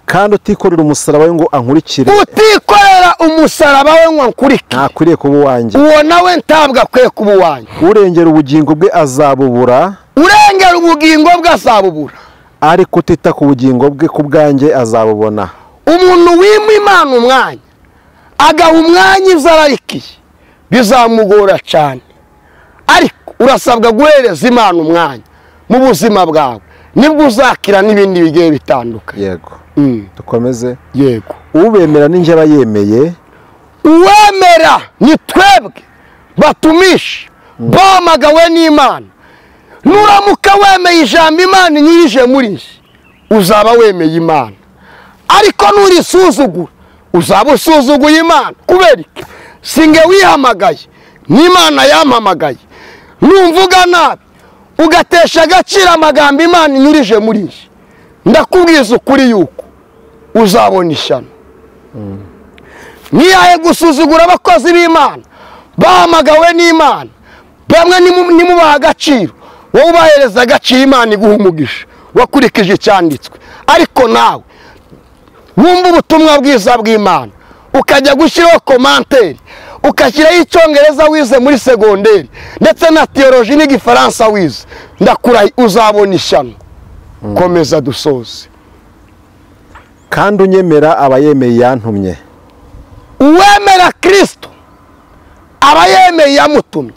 Kandi utikorera umusaraba we ngo ankurikire, utikorera umusaraba we ngo ankurikire, ntakwiriye kuba uwanjye. Uwo nawe ntabwo akwiye kuba uwanjye. Urengera ubugingo bwe azabubura, urengera ubugingo bwe azabubura, ariko utita ku bugingo bwe ku bwanjye azabubona. Umuntu wima Imana umwanya, agaha umwanya ibyo ararikiye, Bizamugora cyane. Ariko urasabwa guhereza Imana umwanya mu buzima bwawe, nibwo uzakira n'ibindi bigiye bitandukanye. Yego. Dukomeze. Yego. Ubemera ninjye aba yemeye. Uwemera ni twebwe batumishi bahamagawe n'Imana. Nuramuka wemeye ijambo Imana inyirije muri njye, uzaba wemeye Imana. Ariko nurisuzugura uzaba usuzuguye Imana. Kubera iki? Singe wihamagaye, n'Imana yampamagaye. Numvuga nabi ugatesha agaciro amagambo Imana inyurije muri njye, ndakubwiza ukuri yuko uzabona ishyano. Niyaye gusuzugura abakozi b'Imana bahamagawe n'Imana. Bamwe nimubaha agaciro, wowe ubahereza agaciro, Imana iguha umugisha wakurikije icyanditswe. Ariko nawe wumva ubutumwa bwiza bw'Imana ukajya gushyiraho komanteri, ukashyiraho icyongereza wize muri segonderi ndetse na théologie n'igifaransa wize, ndakurahiye uzabona ishyano. Komeza dusoze. Kandi unyemera aba yemeye yantumye. Uwemera Kristo aba yemeye yamutumye,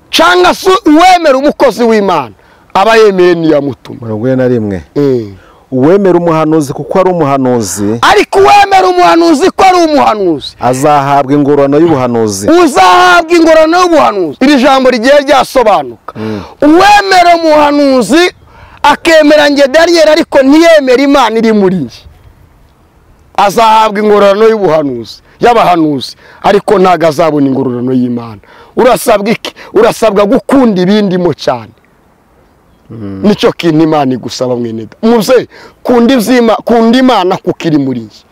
cyangwa se uwemera umukozi w'Imana aba yemeye niyamutumye. 41. Uwemera umuhanuzi kuko ari umuhanuzi, ariko uwemera umuhanuzi ko ari umuhanuzi azahabwa ingororano y'ubuhanuzi. Uzahabwa ingororano y'ubuhanuzi. Iri jambo rigiye ryasobanuka. Uwemera umuhanuzi akemera nge Daniel ariko ntiyemera Imana iri muri njye, azahabwa ingororano y'ubuhanuzi y'abahanuzi, ariko ntago azabona ingororano y'Imana. Urasabwa iki? Urasabwa gukunda ibindimo cyane. Nicyo kintu Imana igusaba mwene da. Muze kunda iby'Imana, kunda Imana kuko iri muri njye.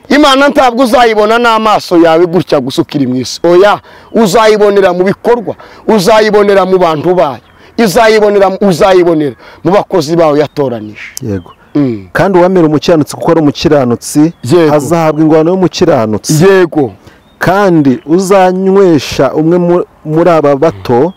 Imana ntabwo uzayibona n'amaso yawe gutya gusa ukiri mu isi. Oya, uzayibonera mu bikorwa, uzayibonera mu bantu bayo, uzayibonera mu bakozi bawe yatoranije. Yego. Kandi uwemera umukiranutsi kuko ari umukiranutsi azahabwa ingororano y'umukiranutsi. Yego. Kandi uzanywesha umwe muri aba bato,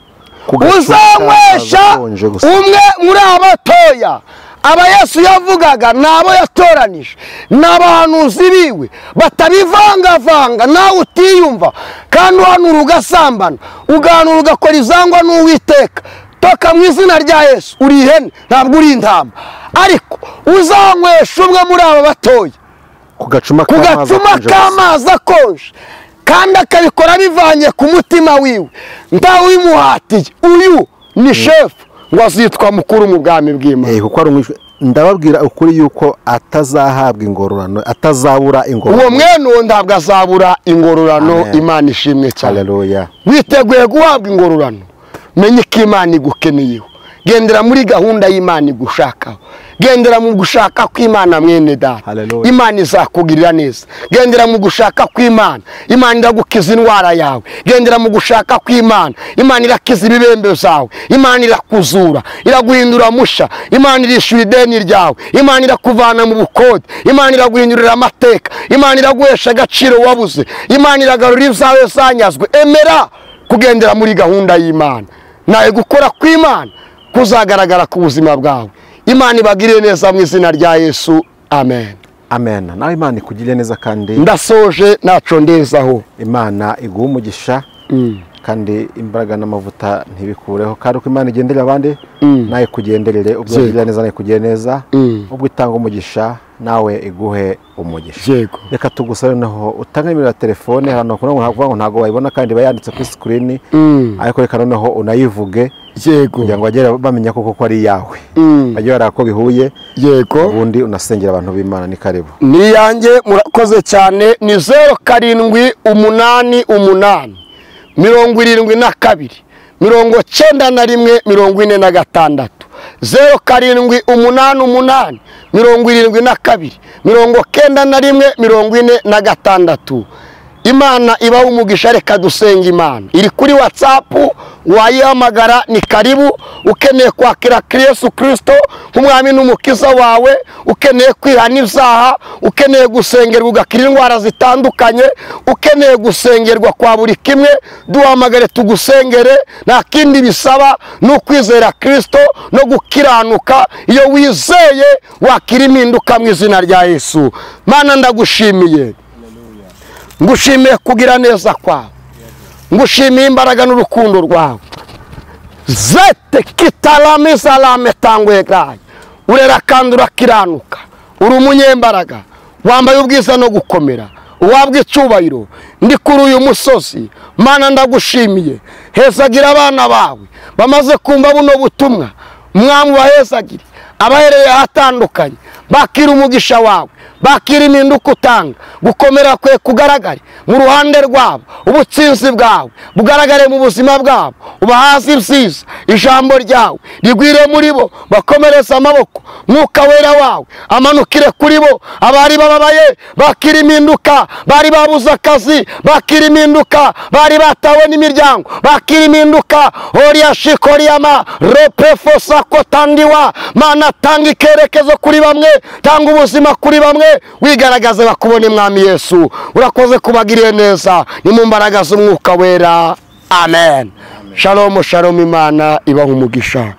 uzanywesha umwe muri abatoya. Aba Yesu yavugaga nabo yatoranije, n'abahanuzi biwe batabivangavanga, nawe utiyumva kandi uhanura ugasambana, ugahanura ugakora izangwa n'Uwiteka, toka mu izina rya Yesu, uri ihene ntabwo uri intama. Ariko uzanywesha umwe muri aba batoya ku gacuma k'amazi akonje, kandi akabikora bivanye ku mutima wiwe, ntawimuhatiye, uyu ni shefu ngo azitwa mukuru mu bwami bw'Imana. Kuko ari umwishwe. Ndababwira ukuri yuko atazahabwa ingororano, atazabura ingororano. Uwo mwene uwo ntabwo azabura ingororano. Imana ishimwe cyane. Haleluya. Witeguye guhabwa ingororano, menye ko Imana igukeneyeho. Gendera muri gahunda y'Imana igushakaho. Gendera mu gushaka kw'Imana mwene data, Imana izakugirira neza. Gendera mu gushaka kw'Imana, Imana iragukiza indwara yawe. Gendera mu gushaka kw'Imana, Imana irakiza ibibembe zawe, Imana irakuzura, iraguhindura musha, Imana irishura ideni ryawe, Imana irakuvana mu bukode, Imana iraguhindurira amateka, Imana iraguhesha agaciro wabuze, Imana iragarura ibyawe zanyazwe. Emera kugendera muri gahunda y'Imana, nawe gukora kw'Imana kuzagaragara ku buzima bwawe. Imana ibagirire neza mu izina rya Yesu. Amen. Amen. Nawe Imana ikugirire neza kandi ndasoje naco ndezaho. Imana iguhe umugisha kandi imbaraga n'amavuta ntibikureho, kandi uko Imana igenderera abandi nawe kugenderere, ubwo igirira neza nawe kugirira neza, ubwo itanga umugisha nawe iguhe umugisha. Yego. Reka tugusabe naho utange nimero ya telefone hano kugira ngo ntago wayibona kandi bayanditse kuri screen, ariko reka noneho unayivuge. Yego. Kugira ngo bagere bamenya koko ko ari yawe, bajye bareba ko bihuye. Yego. Ubundi unasengera abantu b'Imana. Ni karibu. Ni yanjye, murakoze cyane. Ni 07 8 8 72 91 46 0 7 8 8 72 91 46. Imana ibaha umugisha. Reka dusenga Imana. Iri kuri WhatsApp, wayihamagara, ni karibu. Ukeneye kwakira Yesu Kristo nk'umwami n'umukiza wawe, ukeneye kwihana ibyaha, ukeneye gusengerwa ugakira indwara zitandukanye, ukeneye gusengerwa kwa buri kimwe, duhamagare tugusengere. Nta kindi bisaba ni ukwizera Kristo no gukiranuka. Iyo wizeye wakira impinduka mu izina rya Yesu. Mana, ndagushimiye, ngushimiye kugira neza kwawe, Ngushimiye imbaraga n'urukundo rwawe. Zete kitalame salame tangwe gayi. Urera kandi urakiranuka. Uri umunyembaraga. Wambaye ubwiza no gukomera. Uwabwa icyubahiro. Ndi kuri uyu musozi. Mana ndagushimiye. Hezagira abana bawe bamaze kumva buno butumwa. Mwami ubahezagire. Abahereye ahatandukanye bakira umugisha wawe, bakira impinduka utanga, gukomera kwe kugaragare mu ruhande rwabo, ubutsinzi bwawe bugaragare mu buzima bwabo, ubahaze ibyiza, ijambo ryawe rigwire muri bo, bakomereze amaboko, Mwuka Wera wawe amanukire kuri bo. Abari bababaye bakira impinduka, bari babuze akazi bakira impinduka, bari batawe n'imiryango bakira impinduka. Oriya shikoriyama ropefosa kotandiwa. Mana tanga ikerekezo kuri bamwe, tanga ubuzima kuri bamwe, wigaragaze bakubone Mwami Yesu. Urakoze kubagiriye neza, ni mu mbaraga z'Umwuka Wera. Amen. Shalom shalom. Imana ibaha umugisha.